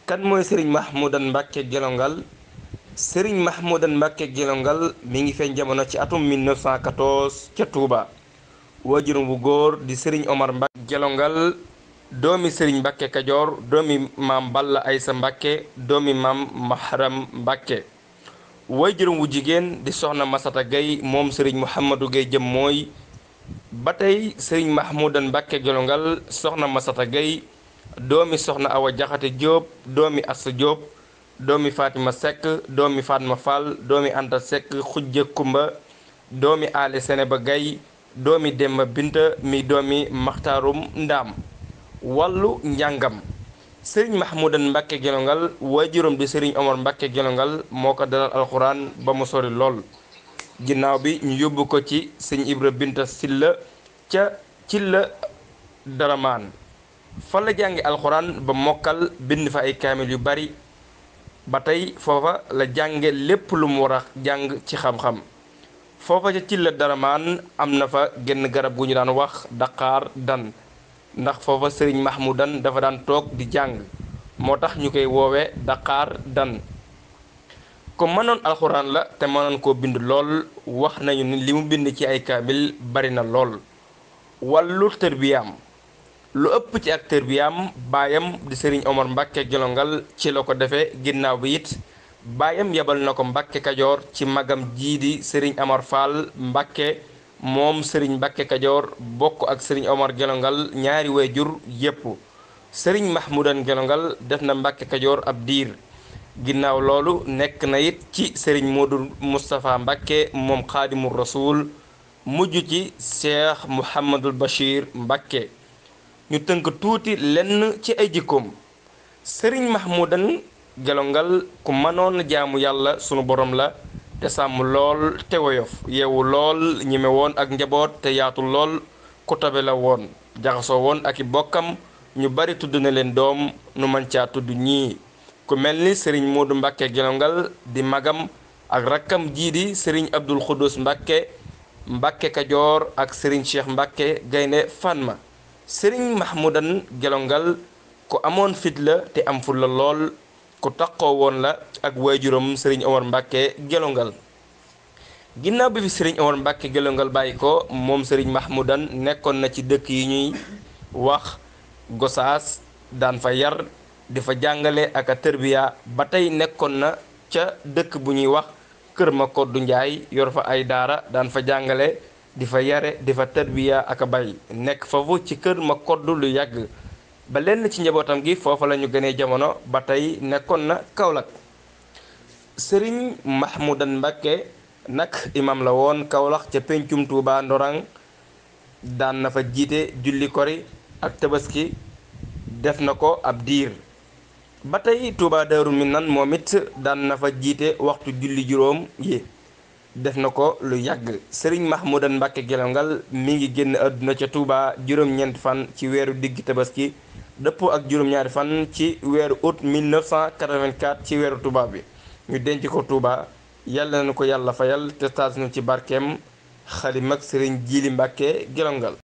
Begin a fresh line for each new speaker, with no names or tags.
kan mooy Serigne Mahmoudan Mbacke Gelongal. Serigne Mahmoudan Mbacke Gelongal mi ngi feeñ jamono ci atum 1914 ca Touba. waajuram bu góor di Serigne Omar Mbacke Gelongal doomi Serigne Mbacke Kajoor doomi maam Balla Aysa Mbacke doomi maam Mahram Mbacke. waajuram bu jigéen di soxna Masata Gueye moom Serigne Mouhamadou Gueye jëm mooy. ba tey Serigne Mahmoudan Mbacke Gelongal soxna Masata Gueye doomi soxna Awa Jaxate Diop doomi Assa Diop doomi Fatima Seck doomi Fatma Fall doomi Anta Seck Xujja Kumba doomi Ale Seneba Gueye doomi Demba Binta mi doomi Maxtaarum Ndaam. wàllu njàngam Serigne Mahmoudan Mbacke Gelongal waajuram di Serigne Omar Mbacke Gelongal moo ko dalal alxuraan ba mu sori lool. ginnaaw bi ñu yóbbu ko ci sëñ Ibra Binta Silla ca Cilla Daramaan fa la jàngi alxuraan ba mokkal bind fa ay kaamil yu bari. ba tey foofa la jànge lépp lu mu war a jàng ci xam-xam. foofa ca Cilla Daramaan am na fa genn garab gu ñu daan wax daqaar dan ndax foofa sëriñ Mahmoudan dafa daan toog di jàng moo tax ñu koy woowe daqaar dan. ko mënoon alxuraan la te mënoon koo bind lool wax nañu ni li mu bind ci ay kaamil bari na lool. wàllu tërbiyaam lu ëpp ci ak tërbiyaam baayam di Serigne Omar Mbacke Gelongal ci la ko defee ginnaaw bi it baayam yebal na ko Mbacke Kajoor ci magam jii di Serigne Amar Fall Mbacke moom Serigne Mbacke Kajoor bokk ak Serigne Omar Gelongal ñaari waajur yépp. Serigne Mahmoudan Gelongal def na Mbacke Kajoor ab diir. ginnaaw loolu nekk na it ci Serigne Modou Moustapha Mbacke moom xaadimu rasuul mujj ci Cheikh Mouhamadul Bachir Mbacke. ñu tënk tuuti lenn ci ay jikkoom. Serigne Mahmoudan Gelongal ku mënoon jaamu yàlla sunu borom la te sàmm lool te woyof yeewu lool ñeme woon ak njaboot te yaatu lool ku tabe la woon jaxasoo woon ak i bokkam ñu bari tudd na leen doom nu mën caa tudd ñii. ku mel ni Serigne Modou Mbacke Gelongal di magam ak rakkam jii di Serigne Abdul Khoudous Mbacke Mbacke Kajoor ak Serigne Cheikh Mbacke Gaynde Fatma. Serigne Mahmoudan Gelongal ku amoon fit la te am ful la lool ku taqoo woon la ak waajuram Serigne Omar Mbacke Gelongal. ginnaaw bi fi Serigne Omar Mbacke Gelongal bàyyi ko moom Serigne Mahmoudan nekkoon na ci dëkk yi ñuy wax Gosaas daan fa yar di fa jàngale ak a tërbiya. ba tey nekkoon na ca dëkk bu ñuy wax Kër Makoddu Njaay yor fa ay daara daan fa jàngale di fa yare di fa tërbiya ak a bay nekk foofu ci Kër Makoddu lu yàgg ba lenn ci njabootam gi foofa la ñu gënee jamono. ba tey nekkoon na Kaolack. Serigne Mahmoudan Mbacke nag imam la woon Kaolack ca pencum Touba Ndorang daan na fa jiite julli kori ak tabaski def na ko ab diir. ba tey Touba Daaru Minan moom it daan na fa jiite waxtu julli juróom yi def na ko lu yàgg. Serigne Mahmoudan Mbacke Gelongal mi ngi génn àdduna ca Touba juróom-ñeenti fan ci weeru digg tabaski dëppoo ak juróom-ñaari fan ci weeru août 1984 ci weeru tubaab bi. ñu denc ko Touba yàlla na ko yàlla fayal te taas nu ci barkeem xalim ak Serigne Jili Mbacke Gelongal.